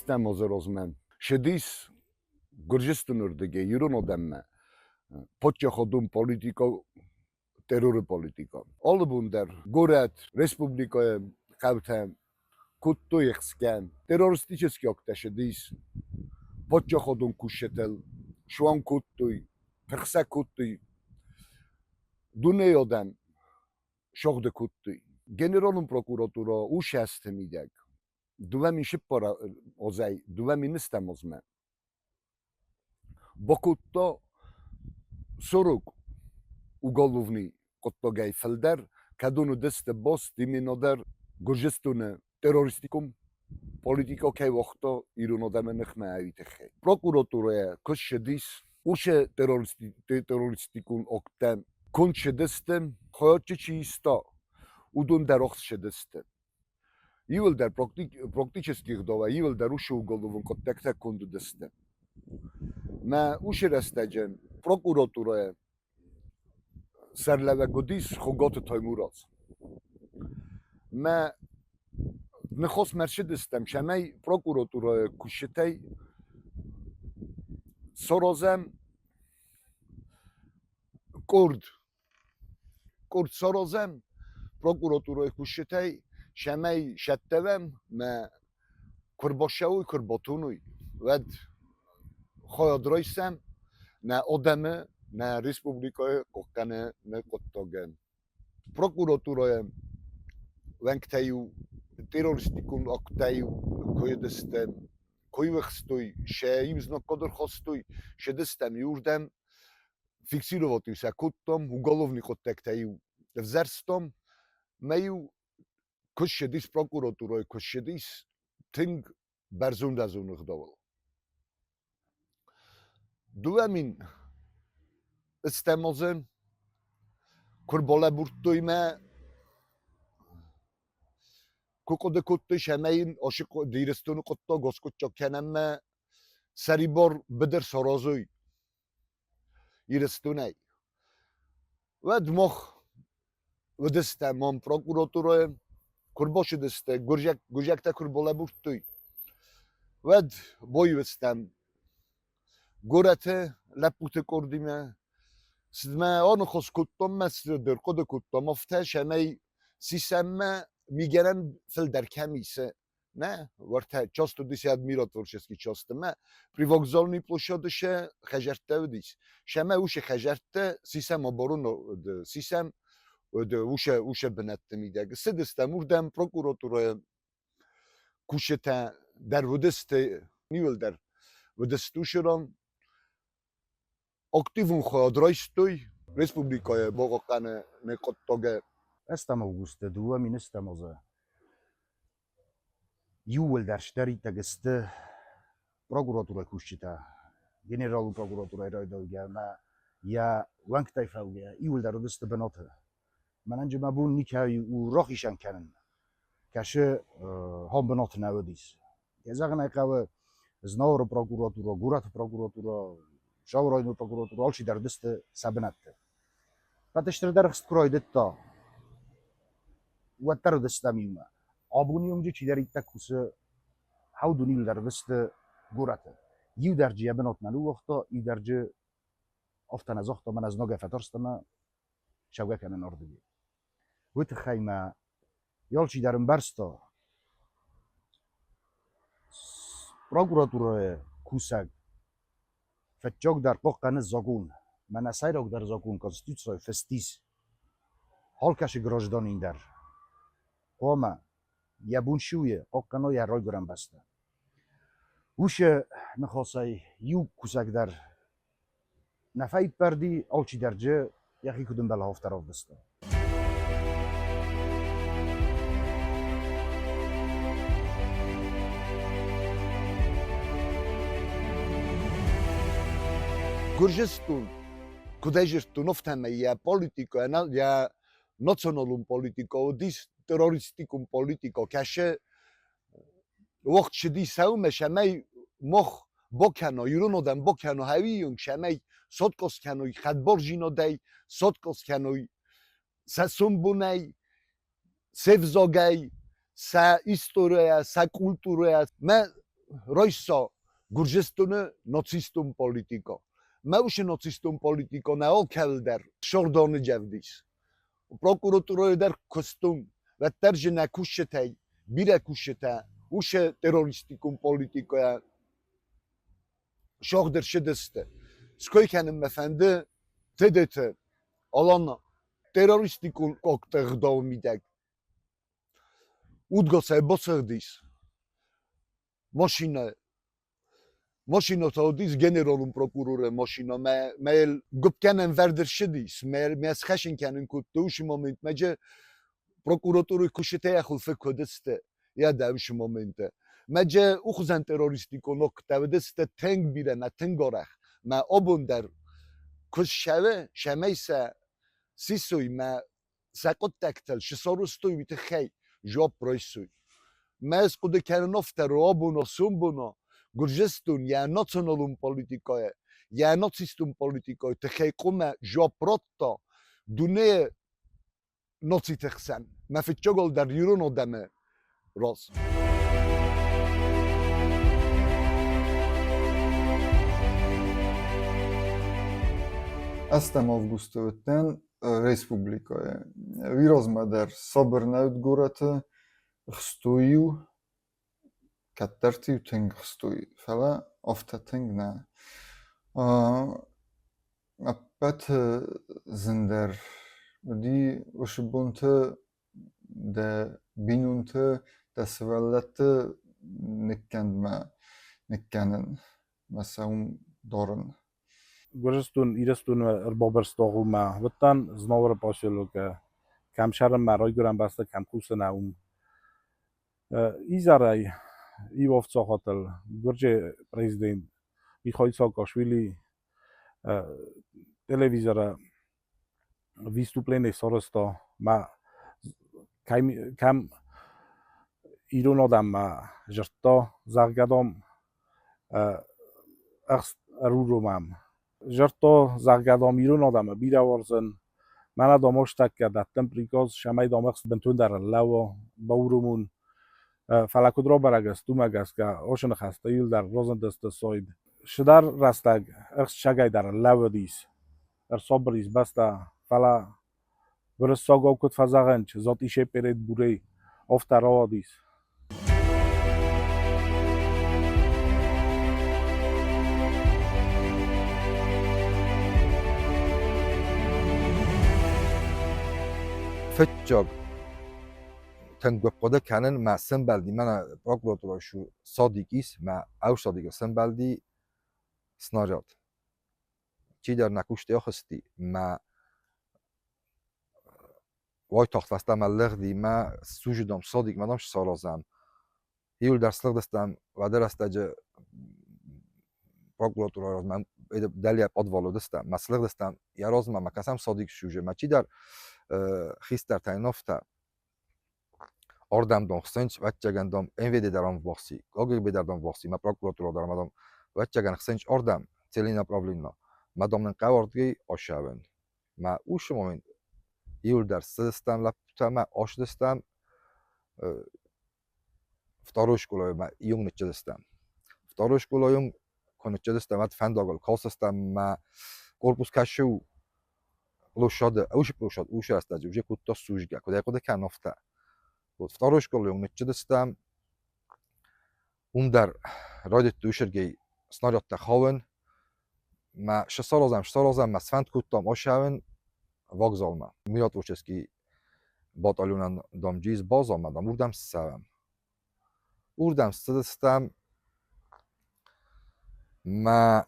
Ӕстӕм азы размӕ ссыдис Гуырдзыстоны рдыгӕй ирон адӕммӕ паддзахадон политикӕ, терроры политикӕ. Алы бон дӕр горӕт, республикӕйы хъӕутӕ кодтой ӕхсгӕ. Террористический акттӕ ссыдис паддзахадон кусджытыл, суанг кодтой, тыхсӕ кодтой дунейы адӕм сыгъды кодтой. Генералон прокуратура ушӕсты мидӕг 2004 азӕй 2000 азмӕ бакодта 40 уголовный хъуыддагӕй фылдӕр, кӕдон уыдысты баст именно дӕр Гуырдзыстоны террористикон политикӕ кӕй уагъта ирон адӕмы ныхмӕ, уый тыххӕй. Прокуратурӕйӕ куы ссыдис, уыцы террористикон акттӕ конд цыдысты, хайад чи иста, уыдон дӕр ахст цыдысты. Иуылдӕр практически ӕгъдауӕй иуылдӕр уыцы уголовон хъуыддӕгтӕ конд уыдысты. Мӕ уыцы рӕстӕджы прокуратурӕйы сӕрлӕууӕг уыдис Хуыгаты Таймураз. Мӕ ныхасмӕ ӕрцыдыстӕм, цӕмӕй прокуратурӕйы кусджытӕй саразӕм къорд. Къорд саразӕм прокуратурӕйы кусджытӕй, цӕмӕй сӕттӕвӕм мӕ куы рбацӕуой, куы рбатоной, уӕд хайад райсӕм нӕ адӕмы, нӕ республикӕйы хъахъхъӕныны хъуыддагӕн. Прокуратурӕйы уӕнгтӕ-иу террористикон акттӕ-иу куы уыдысты, куы ивӕхстой, сӕ иу знаггад ӕрхастой, сыдыстӕм иуырдӕм, фиксировать-иу сӕ кодтам, уголовный хъуыддӕгтӕ-иу ӕвзӕрстам, мӕ-иу куы ссыдис прокуратурӕйы, куы ссыдис тынг бӕрзонд ӕзоны ӕгъдауыл. 2000 ӕстӕм азы куы рбалӕбурдтой мӕ, куы хъуыды кодтой, цӕмӕй йын Ирыстоны хъуыддаг аскъуыддзаг кӕнӕм мӕ сӕрибар быдыр саразой Ирыстонӕй. Уӕд мах уыдыстӕм ам прокуратурӕйы, куы рбацыдысты, гуырдзиӕгтӕ куы рбалӕбурдтой, уӕд боивыстӕм горӕты лӕппуты къордимӕ. Цыдмӕ аныхас кодтам мӕ цыдӕр хъуыды кодтам афтӕ, цӕмӕй сисӕммӕ мигӕнӕн фылдӕр кӕм исы, Нӕ, уӕртӕ часто уыдис адмиротворческий частымӕ, привокзальный площады сӕ хӕдзӕрттӕ уыдис. Сӕмӕ уыцы хӕдзӕрттӕ сисӕм оборон сисӕм уыцы уыцы бынӕтты мидӕг. Цыдыстӕм уырдӕм прокуратурӕйы кусджытӕ дӕр уыдысты, иуылдӕр уыдысты уыцы ран. Активон хайад райстой республикӕйы бахъахъхъӕныны хъуыддаджы. Ӕстӕм августы 2000 азы иууылдӕр сдӕриддӕг сты прокуратурӕйы кусджытӕ, генералон прокуратурӕйы райдайгӕ ӕмӕ йӕ уӕнгтӕй фӕугӕ иууылдӕр уыдысты бынаты. Мӕнӕн мӕ бон никӕй у рахицӕн кӕнын, кӕсы хом бынаты нӕ уыдис. Кӕй зӕгъын ӕй хъӕуы, Знауыры прокуратура, горӕты прокуратура, Сау районы прокуратура алчидӕр уыдысты сӕ бынӕтты. Кӕд стырдӕр хыст куы райдыдта, уӕддӕр уыдыстӕм иумӕ. Абоны онджы чидӕриддӕр кусы хӕудун дӕр уыдысты горӕты. Иу дӕр джы йӕ бынат нӕ ныууагъта, иу дӕр джы афтӕ нӕ загъта, мӕнӕ знагӕй фӕтарст ӕмӕ цӕугӕ кӕнын ардыгӕй. Уый тыххӕй мӕ алчидӕр ӕмбӕрста, прокуратурӕйы кусӕг фыццагдӕр хъахъхъӕны закъон. Мӕнӕ сӕйрагдӕр закъон Конституцийы фыст ис. Алкӕцы гражданин дӕр хъуамӕ йӕ бон цы у, хъахъхъӕна йӕ райгуырӕн бӕстӕ. Уыцы ныхасӕй иу кусӕг дӕр нӕ фӕиппӕрди, алчидӕр дзы йӕхи куыд ӕмбӕла, афтӕ равдыста. Гуырдзыстон куыд ӕй зыдтон, афтӕмӕй йӕ политикӕ, йӕ националон политикӕ уыдис террористикон политикӕ, кӕсы уагъд цыди сӕумӕ, цӕмӕй мах бакӕна, ирон адӕм бакӕна хӕуийон, цӕмӕй соткъос кӕной хӕдбардзийнадӕй, соткъос кӕной сӕ сомбонӕй, се взагӕй, сӕ историйӕ, сӕ культурӕйӕ. Мӕ райса Гуырдзыстоны нацистон политикӕ. Мӕ уыцы нацистон политикӕ нӕ алкӕуыл дӕр сӕрдоны джӕвдис. Прокуратурӕйы дӕр куыстон, уӕддӕр же нӕ кусджытӕй бирӕ кусджытӕ уыцы террористикон политикӕйӕ сагъд ӕрцыдысты. Ской кӕнын мӕ фӕнды ТДТ Алана террористикон акты ӕгъдауы мидӕг удгасӕй бацагъдис машинӕ. Машинӕ та уыдис генералон прокуроры машинӕ. Мӕ, мӕ йыл гуыппгӕнӕн вӕрд ӕрцыдис. Мӕ, мӕ схӕсын кӕнын кодта уыцы моментмӕ же прокуратурӕйы куыстытӕ йӕ хуылфы куыд сты, йӕ дӕ уыцы моменты. Мӕ же ухуызӕн террористикон акттӕ уыдысты тынг бирӕ мӕ тынг арӕх. Мӕ абон дӕр куы ссӕуы, цӕмӕй сӕ сисой мӕ сӕ хъуыддӕгтыл сысарӕзтой, уый тыххӕй жуапп райсой. Мӕ ӕз хъуыды кӕнын афтӕ, абон сомбоны Гуырдзыстон йӕ националон политикӕйы, йӕ нацистон политикӕйы тыххӕй хъуамӕ жуапп радта дунейы нациты хсӕн, мӕ фыццагыл дӕр ирон адӕмы раз. Ӕстӕм августы уыдтӕн республикӕйы. Уый размӕ дӕр сабыр нӕ уыд горӕты, хстой-иу, кӕддӕрты-иу тынг хстой, фӕлӕ афтӕ тынг нӕ. Ӕппӕты зындӕр уыди уыцы бонты дӕ бинонты, дӕ сывӕллӕтты ныккӕндмӕ ныккӕнын мӕ сӕ уым дарын. Гуырдзыстон Ирыстонмӕ ӕрбабырсты агъоммӕ уыдтӕн Знауыры поселокы, кӕм цӕрын мӕ райгуырӕн бӕстӕ кӕм кусын, уым. Изӕрӕй иу авд гуырджы президент Михаил Саакашвили телевизоры выступление сарӕзта мӕ кӕм ирон адӕммӕ зыдта, зӕгъгӕ, дам, ӕхст ӕруромӕм. Зыдта, зӕгъгӕ, дам, ирон адӕмы бирӕ уарзын. Мӕнӕ, дам, астӕккӕ дӕттын приказ, цӕмӕй, дам, ӕхст бынтондӕр ӕрлӕууа, бауромон. Фӕлӕ куыд рабӕрӕг ис, уымӕ гӕсгӕ ацы ныхӕстӕ иуылдӕр разындысты сайд. Цыдӕр рӕстӕг ӕхст сагӕй дӕр лӕууыдис, ӕрсабыр ис бӕстӕ, фӕлӕ уырыссагау куыд фӕзӕгъынц, затъисе перед бурей, афтӕ рауадис. Фыццаг тынг хъуыды кӕнын мӕ сӕмбӕлди мӕнӕ прокуратурӕйы садик ис, мӕ ӕфсадикыл сӕмбӕлди снаряд. Чидӕр нӕ кусти ахызти, мӕ уайтагъд фӕстӕмӕ лыгъди, мӕ сужидам садикмӕ дам саразӕм. Иуылдӕр слыгъдыстӕм уӕды рӕстӕджы прокуратурӕйы размӕ дӕлейӕ пъадвал уыдыстӕм. Мӕ слыгъдыстӕм йӕ размӕ, мӕ кӕсӕм садик сужы, мӕ чидӕр хистӕртӕй нофтӕ Ардӕм дам хсӕнч, ӕвӕццӕгӕн дам МВД дӕр ам ввахси, КГБ дӕр дам ввахси, мӕ прокуратура дӕр ӕмӕ дам ӕвӕццӕгӕн хсӕнч ардӕм целенаправленно. Мӕ дам нын хъӕуы ардыгӕй ацӕуын. Мӕ уыцы момент иуылдӕр цыдыстӕм лӕппутӕ ӕмӕ ацыдыстӕм второй школайы мӕ иу ныццыдыстӕм. Второй школайы куы ныццыдыстӕм, уӕд фӕндагыл кастыстӕм мӕ корпус кӕсы площады, уыцы площад уыцы рӕстӕджы уже кодта службӕ, куыд ӕй хъуыды кӕнын, афтӕ. Вот второй школы ныццыдыстӕм, уым дӕр райдыдтой Сергей снарядтӕ хауын. Мӕ саразӕм, саразӕм, мӕ сфӕнд кодтам ацӕуын вокзалмӕ. Миротворческий батальонӕн дам джиз базамӕ, дам уырдӕм ссӕуӕм. Уырдӕм ссыдыстӕм, мӕ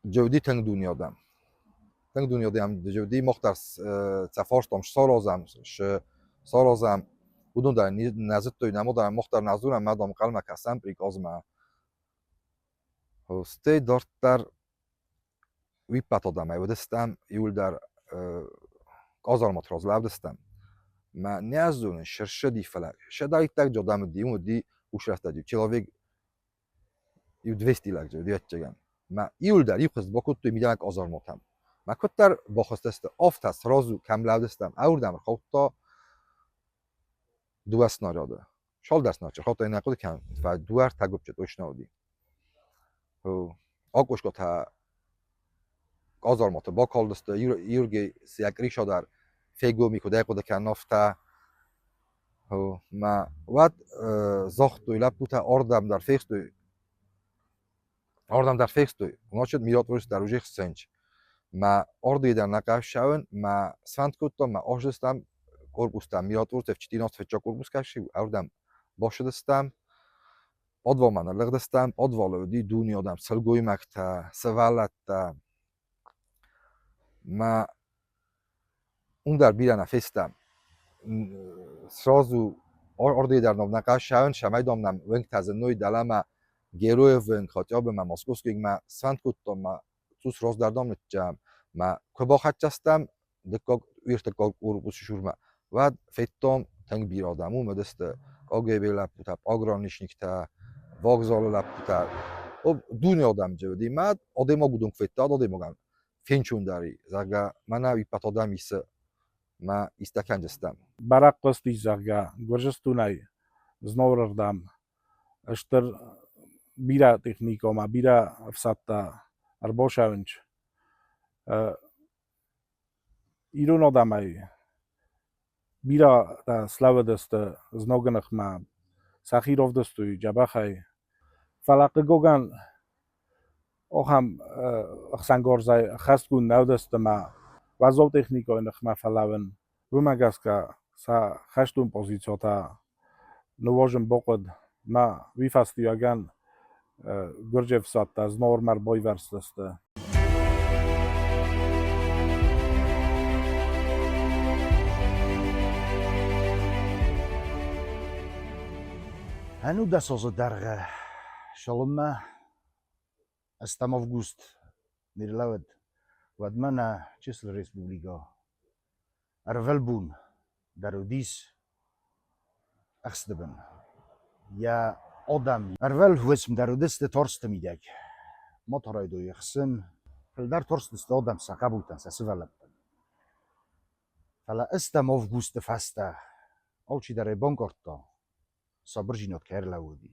Джевди тынг дунеадӕм. Тынг дунеадӕм Джевди мах дӕр цӕ фарстам саразӕм, саразӕм. Уыдон дӕр нӕ зыдтой, нӕ дӕр мах дӕр нӕ дзурӕм, мӕ дам хъӕлмӕ кӕсӕм приказмӕ. Стӕй дарддӕр уый ӕппӕт адӕмӕй уыдыстӕм, иуылдӕр къазарматы раз лӕудыстӕм. Мӕ нӕ зонын, сырсыди, фӕлӕ сӕдӕйттаг адӕм уыди, уым уыди уыцы рӕстӕджы человек иу 200 лӕгджы уыди ӕвӕццӕгӕн. Мӕ иуылдӕр иу хъызт бакодтой мидӕмӕ къазарматӕм. Мӕ куыддӕр бахызтысты, афтӕ сразу кӕм лӕудыстӕм, ӕуырдӕм ӕрхаудта дыууӕ снаряды. Шалдасначы хата ina хъуыды кӕн, фӕ дуар та гуыпчы точно уыди. Акошка та казарматы бакалдысты, Юргей сия крыша дӕр фегом и куыд хъуыды кӕн афтӕ. Мӕ уӕд загътой лӕппутӕ ардӕм дӕр фехстой, ардӕм дӕр фехстой. Значит, миротворец дӕр уже хсенч. Мӕ ардыгӕй дӕр нӕ хъӕссауын, мӕ сфӕнд кодтам, мӕ аздыстам корпустӕм миротворцев 14 фыццаг корпус кӕсы, ардӕм бацыдыстӕм. Подвалмӕ ныллыгъдыстӕм, подвалы уыди дуне адӕм, сылгоймӕгтӕ, сывӕллӕттӕ. Мӕ уым дӕр бирӕ нӕ фестӕм. Сразу ардыгӕй дӕр нӕ хъӕссауын, цӕмӕй, дам, нӕм уынгтӕ зыной дӕлӕмӕ Героев уынг, хотя бы мӕ Московскиймӕ сфӕнд кодтон, мӕ цъус раздӕр, дам, ныццӕм. Мӕ куы бахӕццӕ стӕм дыккаг, ӕртыккаг корпусы цурмӕ, уӕд федтон тынг бирӕ адӕм. Уым уыдысты КГБ лӕппутӕ, пограничниктӕ, вокзалы лӕппутӕ. Дуне адӕм дзы уыди. Мӕ адӕймаг уыдон куы федта, адӕймагӕн фенчондӕр и, зӕгъгӕ, мӕнӕ иппӕт адӕм исы мӕ истӕ кӕндзыстӕм. Бӕрӕг хъуыстис, зӕгъгӕ, Гуырдзыстонӕй Знауырырдӕм стыр бирӕ техникӕ ӕмӕ бирӕ ӕфсӕдтӕ ӕрбацӕуынц. Ирон адӕмӕй бирӕтӕ слӕууыдысты знагы ныхмӕ, сӕхи равдыстой дзӕбӕхӕй. Фӕлӕ хъыгагӕн ахӕм ӕхсӕнгарзӕй хӕстгонд нӕ уыдысты ӕмӕ уӕззау техникӕйы ныхмӕ фӕлӕууын. Уымӕ гӕсгӕ сӕ хӕстон позицитӕ ныууадзын бахъуыд ӕмӕ уый фӕстиуӕгӕн гуырджы ӕфсӕдтӕ Знауырмӕ ӕрбайвӕрстысты. 19 азы дӕргъы цалынмӕ ӕстӕм август не рлӕууыд, уӕдмӕ нӕ чысыл республикӕ ӕрвылбон дӕр уыдис ӕхсты бын. Йӕ адӕм ӕрвылуысм дӕр уыдысты тарсты мидӕг. Ма райдайой ӕхсын, фылдӕр тарстысты адӕм сӕ хъӕбултӕн, сӕ сывӕллӕттӕн. Фӕлӕ ӕстӕм августы фӕстӕ алчидӕр ӕй банкъардта, сабырдзинад кӕй ӕрлӕууыди.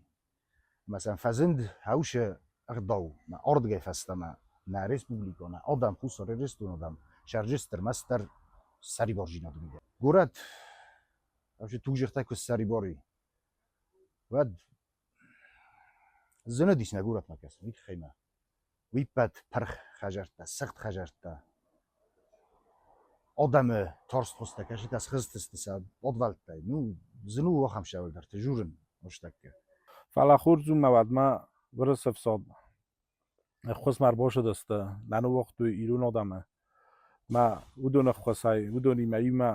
Ӕмӕ сӕм фӕзынд хъӕусы ӕгъдау, мӕ ардыгӕй фӕстӕмӕ нӕ республикӕ, нӕ адӕм, Хуссар Ирыстоны адӕм сӕрджыст ӕрмӕстдӕр сӕрибардзинады мидӕг. Горӕт вообще тугзыхтӕй куы ссӕрибар и, уӕд зын уыдис нӕ горӕтмӕ кӕсын, уый тыххӕй ма уый ппӕт пырх хӕдзӕрттӕ, сыгъд хӕдзӕрттӕ, адӕмы тарст хуызтӕ, кӕсытӕ схызтысты сӕ подвӕлттӕй. Ну, зын у ахӕм цӕуылдӕрты журын устӕккӕ. Фӕлӕ хорз у мӕ уӕдмӕ Уырысы ӕфсад ӕххуысмӕ ӕрбацыдысты, нӕ ныууагътой ирон адӕмы. Мӕ уыдон ӕххуысӕй, уыдонимӕ иумӕ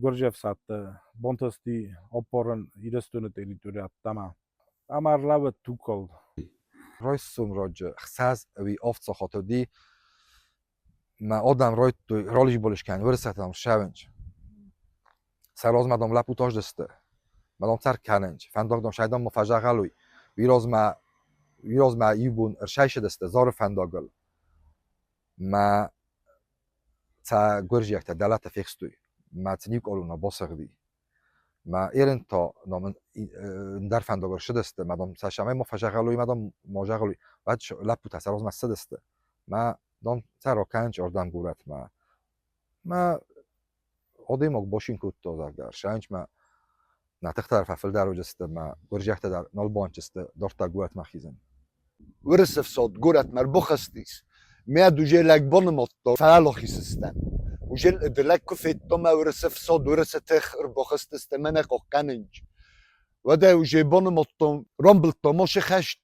гуырдзы ӕфсӕдты бантысти аппарын Ирыстоны территорийӕ ӕддӕмӕ. Ӕмӕ ӕрлӕууыд тугкалд. Райсом раджы 6 ӕви 7 сахаты уыди, мӕ адӕм райдыдтой ралис-балис кӕнын, уырыссӕгтӕ ссӕуынц. Сӕ размӕ, дам, лӕппутӕ аздысты. Мӕ, дам, цӕр кӕнынц. Фӕндаг, дам, сӕ, дам, ма фӕзӕгъӕлуй. Уый размӕ, уый размӕ иу бон ӕрсӕйсыдысты Зары фӕндагыл. Мӕ цӕ гуырдзиӕгтӕ дӕлӕтӕ фехстой. Мӕ сын иу къалона басыгъди. Мӕ ерын та, дам, ӕндӕр фӕндагыл ссыдысты. Мӕ, дам, сӕ цӕмӕй ма фӕзӕгъӕлуй, мӕ, дам, ма зӕгъӕлуй. Уӕд лӕппутӕ сӕ размӕ ссыдысты. Мӕ, дам, цӕ ракӕнынц ардӕм горӕтмӕ. Мӕ адӕймаг бацин кодта, зӕгъгӕ, ӕрсӕнчмӕ нӕ тыхтӕ дӕр фӕфылдӕр уыдзысты ӕмӕ гуырдзиӕгтӕ дӕр нал бантысты дарддӕр горӕтмӕ хизын. Уырысы ӕфсад горӕтмӕ ӕрбахызтис. Мӕ уже лӕг банымадта, фӕлахиз стӕм. Уже лӕг куы федта мӕ уырысы ӕфсад, уырысы тых ӕрбахызтысты мӕ нӕ хъахъхъӕнынц. Уӕдӕ уже банымадтон, рамбылдта машы хӕст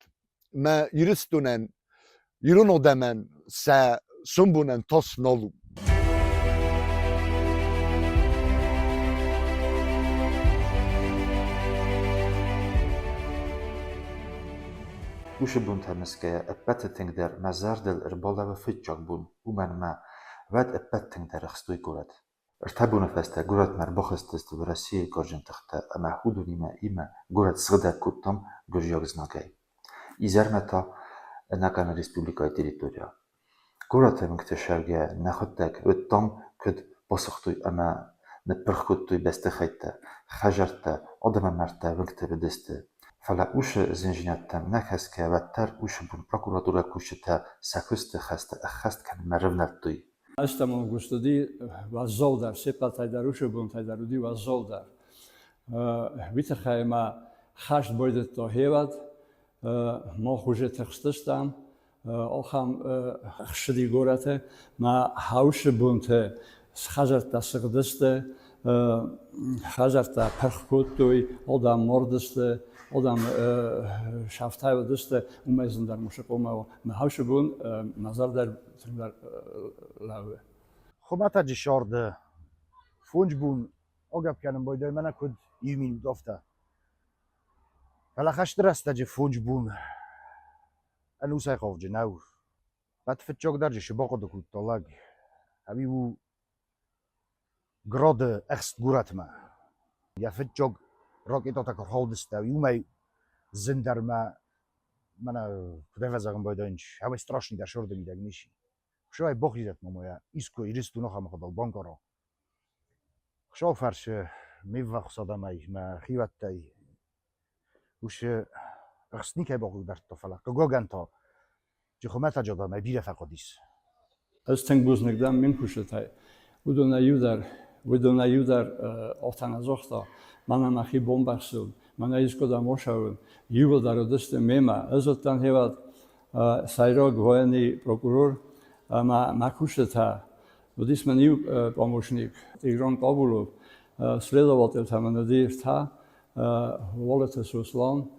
мӕ Ирыстонӕн, ирон адӕмӕн сӕ сомбонӕн тас нал у. Уыцы бонтӕ мысгӕйӕ ӕппӕты тынгдӕр мӕ зӕрдыл ӕрбалӕууы фыццаг бон, уымӕн ӕмӕ уӕд ӕппӕт тынгдӕр ӕхстой горӕт. Ӕртӕ боны фӕстӕ горӕтмӕ ӕрбахызтысты Уӕрӕсейы гарзджын тыхтӕ ӕмӕ уыдонимӕ иумӕ горӕт сыгъдӕг кодтам гуырдзиаг знагӕй. Изӕрмӕ та ӕнӕхъӕн республикӕйы территорийӕ. Горӕты уынгты сӕргӕ нӕхуыдтӕг уыдтам, куыд басыгътой ӕмӕ Ныппырх кодтой бӕстыхӕйттӕ, хӕдзӕрттӕ, адӕмы мӕрдтӕ уынгты уыдысты. Фӕлӕ уыцы зындзинӕдтӕм нӕ кӕсгӕйӕ уӕддӕр уыцы бон прокуратурӕйы кусджытӕ сӕ куысты хӕстӕ ӕххӕст кӕнынмӕ рывнӕлдтой. Ӕстӕм август уыди уӕззаудӕр, се ппӕтӕй дӕр уыцы бонтӕй дӕр уыди уӕззаудӕр. Уый тыххӕй ма хӕст байдыдта хевӕд, мах уже тыхстыстӕм, ахӕм ссыди горӕты, мӕ хаусы бонты хӕдзӕрттӕ сыгъдысты, хӕдзӕрттӕ пырх кодтой, адӕм мардысты, адӕм сӕфтӕй уыдысты, уымӕй зындӕр мусыкъомӕ у. Мӕ хаусы бон мӕ зӕрдӕ тынгдӕр лӕууы. Хуымӕтӕджы сӕрды фондз бон агӕпп кӕнын байдайы мӕнӕ куыд иу минут, афтӕ. Фӕлӕ хӕсты рӕстӕджы фондз бон ӕнусӕй хъауджы нӕу. Ӕд фыццагдӕр цы бахъуыды кодта лӕг, ӕви у Грады ӕхст горӕтмӕ. Йӕ фыццаг ракетӕтӕ куы рхаудысты, уымӕй зындӕр мӕ мӕнӕ куыд ӕвӕзӕгъын байдайынц, ӕвӕй страшныйдӕр сырды мидӕг ницы. Хуыцауӕй бахизӕд ма мӕ искуы Ирыстоны ахӕм хъуыдыл банкъара. Хуыцау фӕрсы ме ввахс адӕмӕй, мӕ хиуӕттӕй, Уыцы ӕхст никӕй бахъыгдардта, фӕлӕ, хъыгагӕн та, хуымӕтӕджы адӕмӕй бирӕ фӕхъуыдис. Ӕз тынг бузныг дӕн ме мкусджытӕй. Уыдонӕй иу дӕр, уыдонӕй иу дӕр афтӕ нӕ загъта, мӕнӕ мӕхи бомбӕхсын, мӕнӕ искуыдӕм ацӕуын. Иууылдӕр уыдысты мемӕ. Ӕз уыдтӕн хевӕд сӕйраг военный прокурор ӕмӕ мӕ кусджытӕ. Уыдис мын иу помощник, Тигран Къабулов, следователь мын уыди ӕртӕ, Уалыты Сослан,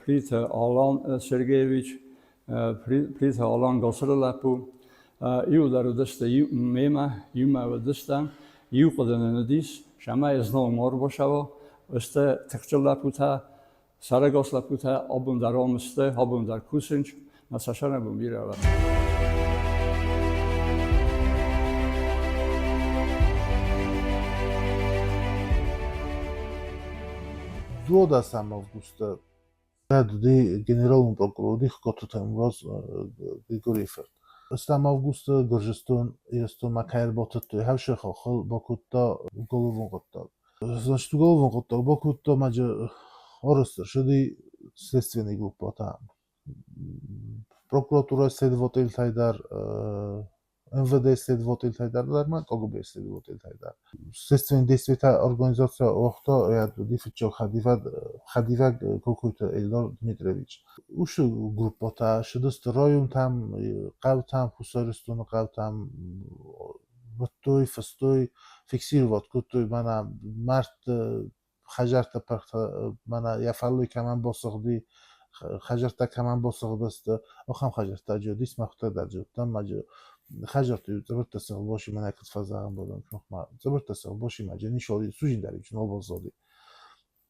Плиты Алан Сергеевич, Плиты Алан Госыры лӕппу. Иуылдӕр уыдысты мемӕ, иумӕ уыдыстӕм. Иу хъуыды нын уыдис, цӕмӕй знон ма ӕрбацӕуа. Сты тыхджын лӕппутӕ, сӕрӕгас лӕппутӕ абон дӕр ам сты, абон дӕр кусынц. Мӕ сӕ сӕрӕнбон бирӕ уӕд. 12 августы уыди генералон прокурор уыди Хъотты Таймураз Григорийы фырт. Ӕстӕм августы Гуырдзыстон Ирыстонмӕ кӕй ӕрбатыдтой, хӕвсы хохыл бакодта уголовон хъуыддаг. Значит, уголовон хъуыддаг бакодта ӕмӕ арӕзт ӕрцыди следственный группӕтӕ. Прокуратурӕйы следователтӕй дӕр, МВД следователтӕй дӕр ма КГБ следователтӕй дӕр. Следственные действия организация уагъта уыди фыццаг хӕдивӕг, хӕдивӕг Кокойты Эльдар Дмитриевич. Уыцы группӕтӕ ссыдысты районтӕм, хъӕутӕм, Хуссар Ирыстоны хъӕутӕм, уыдтой, фыстой, фиксировать кодтой мӕнӕ мӕрдты хӕдзӕрттӕ пырхтӕ мӕнӕ йӕ фӕллой кӕмӕн басыгъди, хӕдзӕрттӕ кӕмӕн басыгъдысты, ахӕм хӕдзӕрттӕ ӕджы мӕхтӕ дӕр зыдтам, ӕджы хӕдзӕртты иу цъыбырттӕ сыгъдбоси мӕнӕ куыд фӕзӕгъын бодон мӕ цъыбырттӕ сыгъдбоси мӕ джы нишоди сужиндари нол баззади.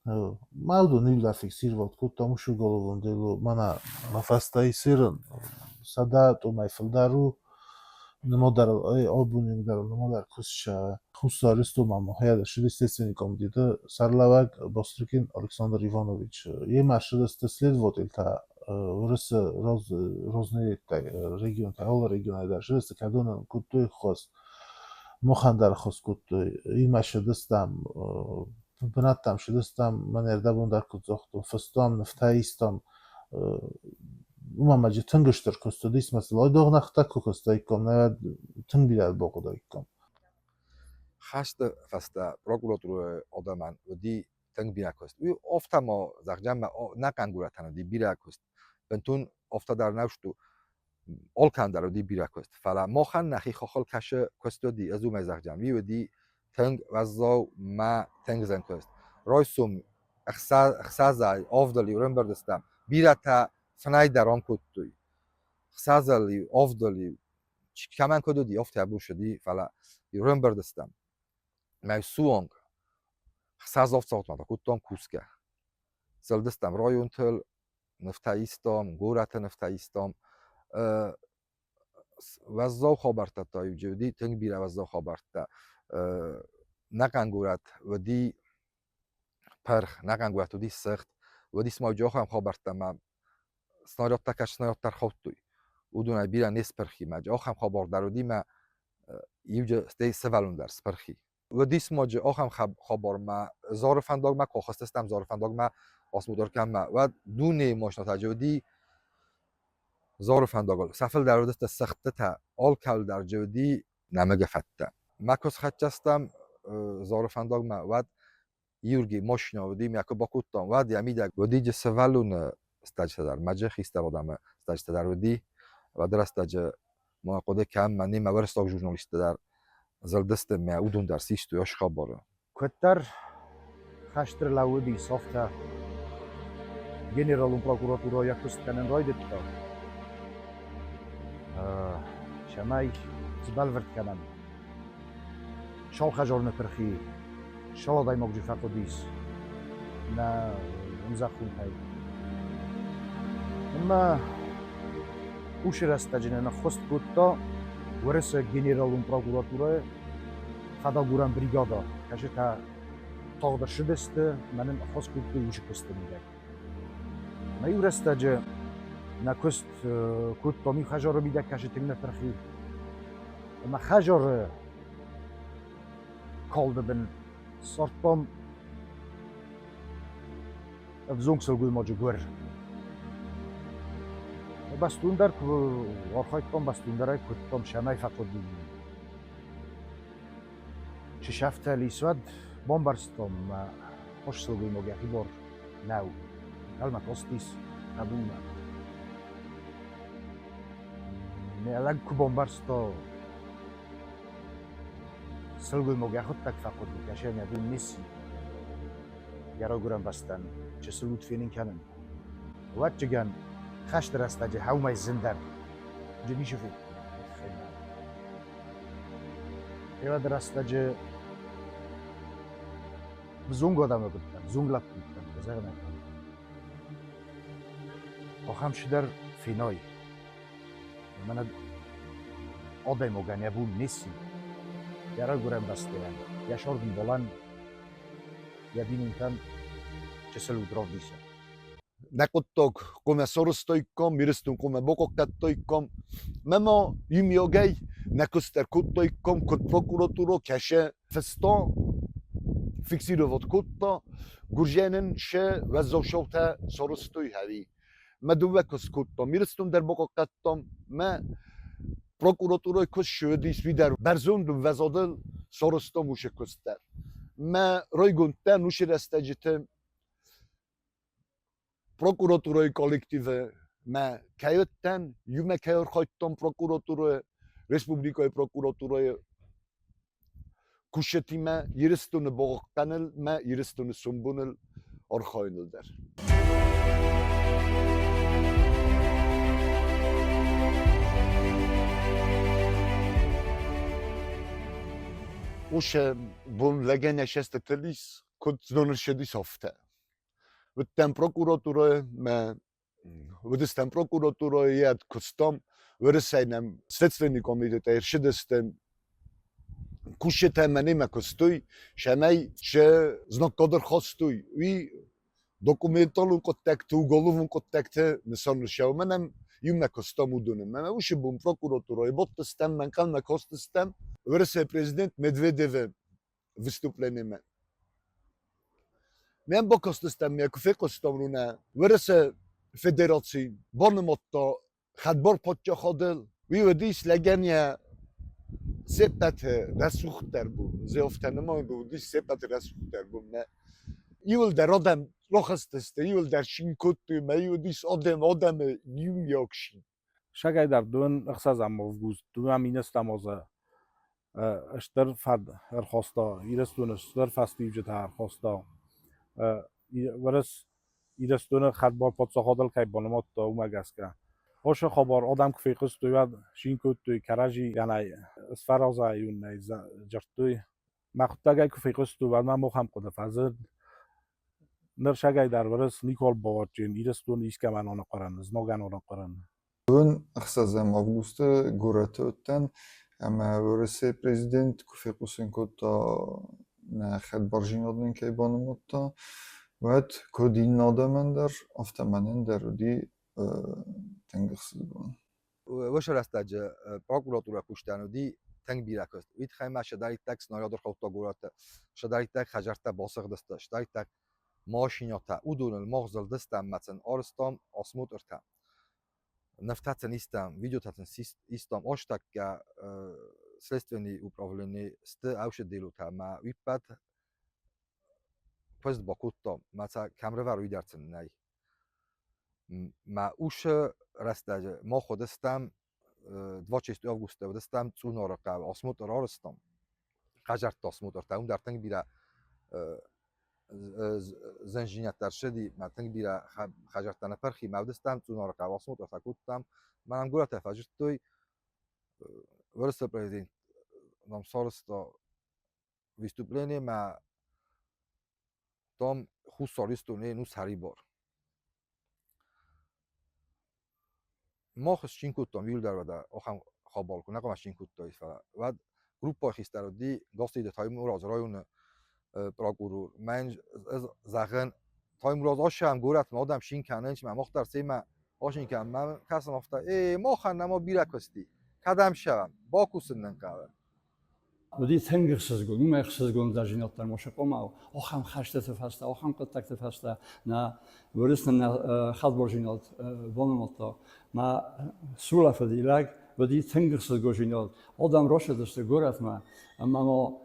Ма уыдон иу фиксировать кодтам уыцы уголовон дело мӕнӕ мӕ фӕстӕ исерын 100 тъумӕй фылдӕр у нымадӕр абоны дӕр нымадӕр куыст Хуссар Ирыстонмӕ хайад ссыди Следственный комитеты сӕргълӕууӕг Бастрыкин Александр Иванович. Йемӕ ссыдысты следовательтӕ Уырысы рознелеттӕй регионтӕй, алы регионӕй дӕр ссыдысты, кӕдонӕн кодтой хос. Махӕн дӕр хос кодтой. Имӕ ссыдыстӕм, бынӕттӕм ссыдыстӕм, мӕн ӕрдӕбон дӕр куыд загътон, фыстам, нывтӕ истам. Уымӕн ма тынг стыр куыст уыдис, мӕ сыл айдагъ нӕхтӕ куы куыстаиккам, науӕд тынг бирӕ бахъуыдаиккам. Хӕсты фӕстӕ прокуратурӕйы адӕмӕн уыди тынг бирӕ куыст. Уый афтӕ ма, зӕгъгӕ, ӕнӕхъӕн горӕтӕн уыди бирӕ куыст. Бынтон афтӕ дӕр нӕ уыд, алкӕмӕн дӕр уыди бирӕ куыст. Фӕлӕ махӕн нӕхи хохыл кӕсы куыст уыди, ӕз уымӕй зӕгъдзӕн, уый уыди тынг уӕззау мӕ тынг зын куыст. Райсом ӕхсӕзӕй, авдыл-иу ӕрӕмбырд стӕм. Бирӕтӕ фынӕй дӕр ам кодтой. Ӕхсӕзыл-иу, авдыл-иу кӕмӕн куыд уыди, афтӕ бус уыди, фӕлӕ иу ӕрӕмбырд стӕм. Мӕ суанг ӕхсӕз авдсагъдмӕ та кодтам кусгӕ. Зылдыстӕм районтыл, нывтӕ истам, горӕты нывтӕ истам. Уӕззау хабӕрттӕ та иу уыди, тынг бирӕ уӕззау хабӕрттӕ. Нӕхъӕн горӕт уыди пырх, нӕхъӕн горӕт уыди сыгъд. Уыдис ма ахӕм хабӕрттӕ ӕмӕ снарядтӕ кӕс снарядтӕ ӕрхаудтой. Уыдонӕй бирӕ не спырх и мӕ ахӕм хабар дӕр уыди мӕ. Иуджы стӕй сывӕллон дӕр спырхи. Уыдис ма-джы ахӕм хабар ма Зары фӕндагмӕ куы ахызтыстӕм Зары фӕндагмӕ осмотр кӕнынмӕ, уӕд дунейы машинӕтӕ джы уыди Зары фӕндагыл. Сӕ фылдӕр уыдысты цыхтытӕ, алкӕуыл дӕр джы уыди нӕмыгы фӕдтӕ. Мӕ куы схӕццӕ стӕм Зары фӕндагмӕ, уӕд Юрги машинӕ уыди, мӕ куы бакодтам, уӕд йӕ мидӕг уыди джы сывӕллоны стӕджытӕ дӕр, мӕ хистӕр адӕмы стӕджытӕ дӕр уыди. Уӕды рӕстӕджы ма хъуыды кӕн, мӕ немӕ уырыссаг журналисттӕ дӕр зылдысты, мӕ уыдон дӕр систой ас хабары. Куыддӕр хӕст ӕрлӕууыдис, афтӕ генералон прокуратурӕ йӕ куыст кӕнын райдыдта, цӕмӕй сбӕлвырд кӕнӕм, Сау ныппырхи, сау адӕймаджы фӕхъуыдис нӕ ӕмзӕххонтӕй. Ӕмӕ уыцы рӕстӕджы нын ӕххуыс кодта Уӕрӕсе генералон прокуратурӕйы фӕдагурӕн бригадӕ, кӕцытӕ тагъд ӕрцыдысты ӕмӕ нын ӕххуыс кодтой уыцы куысты мидӕг. Мӕ иу рӕстӕджы нӕ куыст кодтам иу хӕдзары мидӕг, кӕцы тынг ныппырхи. Ӕмӕ хӕдзары калды бын ссардтам ӕвзонг сылгоймаджы гуыр. Бӕстондӕр куы архайдтам, бӕстондӕрӕй куыдтам, цӕмӕй фӕхъуыди. Чи сӕфтӕлис, уӕд бамбӕрстон, мӕ хорз сылгоймаг йӕхи бар нӕу. Ӕнхъӕлмӕ кастис хъӕбулмӕ. Мӕ лӕг куы бамбӕрста, сылгоймаг йӕхуыдтӕг фӕхъуыди, кӕсӕн йӕ бон ницы, йӕ райгуырӕн бӕстӕн чысыл уд фенын кӕнын. Ӕвӕццӕгӕн, хӕсты рӕстӕджы хӕумӕй зындӕр ницы федтон. Уӕды рӕстӕджы взонг адӕмы уыдтӕн, взонг лӕппу уыдтӕн, зӕгъын ӕй хъӕуы. Ахӕм цыдӕр фенай. Мӕнӕ адӕймагӕн йӕ бон ницы, йӕ райгуырӕн бӕстӕйӕн, йӕ цардӕмбалӕн, йӕ бинонтӕн чысыл уд равдиса. Нӕ хъуыддаг хъуамӕ сарӕзтаиккам, Ирыстон хъуамӕ бахъахъхъӕдтаиккам. Мӕ ма иумиагӕй нӕ куыст ӕркодтаиккам, куыд прокуратурӕ кӕсы фыста, фиксировать кодта, гуырдзианӕн сӕ уӕззау цаутӕ сарӕзтой ӕви. Мӕ дыууӕ куыст кодтам, Ирыстон дӕр бахъахъхъӕдтам, мӕ прокуратурӕйы куыст ссыдис уый дӕр бӕрзонд ӕмвӕзадыл сарӕзтам уыцы куыст дӕр. Мӕ райгонд дӕн уыцы рӕстӕджыты Прокуратурӕйы коллективы мӕ кӕй уыдтӕн, иумӕ кӕй архайдтам прокуратурӕйы, республикӕйы прокуратурӕйы кусджытимӕ Ирыстоны богъхъхъӕныл мӕ Ирыстоны сомбоныл архайыныл дӕр. Уыцы бон лӕгӕн йӕ цӕстытыл ис, куыд знон ссыдис, афтӕ. Уыдтӕн прокуратурӕйы, мӕ уыдыстӕм прокуратурӕйы, йӕ куыстам. Уырысӕй нӕм следственный комитетӕй ӕрцыдысты. Кусджытӕ мӕнимӕ куыстой, цӕмӕй сӕ знаггад ӕрхастой. Уый документалон хъуыддӕгты, уголовон хъуыддӕгты нысан ссӕуы. Мӕнӕн иумӕ куыстам уыдоны. Мӕнӕ уыцы бон прокуратурӕйы бадтыстӕм, мӕ ӕнхъӕлмӕ кастыстӕм Уӕрӕсейы президент Медведевы выступлениемӕ. Мӕн бакастыстӕм, мӕ куы фехъуыстам, нӕ Уӕрӕсе Федераци банымадта хӕдбар паддзахадыл. Уый уыдис лӕгӕн йӕ се ппӕты рӕсугъддӕр бон. Зӕгътӕ нымайгӕ уыдис се ппӕты рӕсугъддӕр бон. Мӕ иуылдӕр адӕм рахызтысты, иуылдӕр цин кодтой, мӕ уыдис адӕм адӕмы иумиаг цин. Сагайдар дыууын ӕхсӕзӕм август 2010 азы стыр фӕд ӕрхаста, Ирыстоны стыр фӕстиуджытӕ ӕрхаста. Уырыс Ирыстоны хӕдбар паддзахадыл кӕй банымадта, уымӕ гӕсгӕ. Уыцы хабар адӕм куы фехъуыстой, уӕд цин кодтой, кӕрӕдзийӕн сфӕразӕй дзырдтой. Мӕ хъуыддагӕй куы фехъуыстон, уӕд мӕм ахӕм хъуыды фӕзынд. Ныр сагӕй дӕр уырыс никуал бауадздзӕн Ирыстоны искӕмӕн аныхъуырын, знагӕн аныхъуырын. Дыууын ӕхсӕзӕм августы горӕты уыдтӕн ӕмӕ Уӕрӕсейы президент куы фехъусын кодта, нӕ хӕдбардзинад нын кӕй банымадта, уӕд куыд иннӕ адӕмӕн дӕр, афтӕ мӕнӕн дӕр уыди тынг ӕхсызгон. Уыцы рӕстӕджы прокуратурӕ кустӕн уыди Тынг бирӕ куыст. Уый тыххӕй ма сӕдӕриддӕг снаряд ӕрхаудта горӕты, сӕдӕриддӕг хӕдзӕрттӕ басыгъдысты, сӕдӕриддӕг машинӕтӕ, уыдоныл мах зылдыстӕм ӕмӕ сын арызтам осмотртӕ. Нывтӕ сын истам, видеотӕ сын истам. Астӕккӕ следственный управлени сты ӕвсыделутӕ ӕмӕ уый ппӕт куыст бакодтам. Мӕ сӕ кӕм рывӕр, уый дӕр сын нӕй. Мӕ усы рӕстӕджы мах уыдыстӕм 26 августы уыдыстӕм Цъунары хъӕуы осмотр арызтам. Хъазӕртты осмотртӕ, уым дӕр тынг бирӕ зынжинӕдтӕ ӕрцыди, мӕ тынг бирӕ хӕдзӕрттӕ ныппырх и, мӕ уыдыстӕм Цъунары хъӕуы осмотртӕ кодтам. Мӕнӕн горӕтӕй фӕзырдтой, Уырысы президент нам сарызта выступление мӕ там Хуссар Ирыстоны ну сӕрибар. Мах счин кодтам иуылдӕр уӕдӕ ахӕм хабар куы нӕ хъуамӕ счин кодтаид, фӕлӕ уӕд группӕйы хистӕр уыди Гасситы Таймураз, районы прокурор. Мӕн ӕз зӕгъын, Таймураз ассӕм горӕтмӕ адӕм син кӕнынц, мӕ мах дӕр семӕ асин кӕнӕм. Мӕ кӕсын афтӕ, эй, махӕн нӕма бирӕ куыст и, кӕдӕм ссӕуӕм, бакусын нын хъӕуы. Уыди тынг ӕхсызгон, уымӕй ӕхсызгондӕр дӕр ма сӕ ахӕм хӕстыты фӕстӕ, ахӕм хъуыддӕгты фӕстӕ нӕ Уырыс нын нӕ хӕдбарзинад банымадта. Мӕ сулӕфыди лӕг уыди тынг ӕхсызгонзинад. Адӕм рацыдысты горӕтмӕ ӕмӕ ма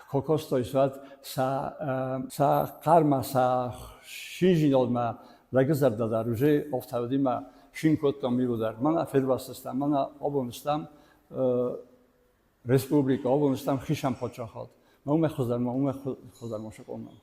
кокостой суӕд сӕ сӕ хъӕрмӕ, сӕ шинзинадмӕ лӕгы зӕрдӕ дӕр уже афтӕ уыди мӕ шин кодтам иу дӕр. Мӕнӕ фервӕзтыстӕм, мӕнӕ абон стӕм республикӕ, абон стӕм хицӕн паддзахад. Мӕ уымӕй хуыздӕр, мӕ уымӕй хуыздӕр ма сыкъонӕм.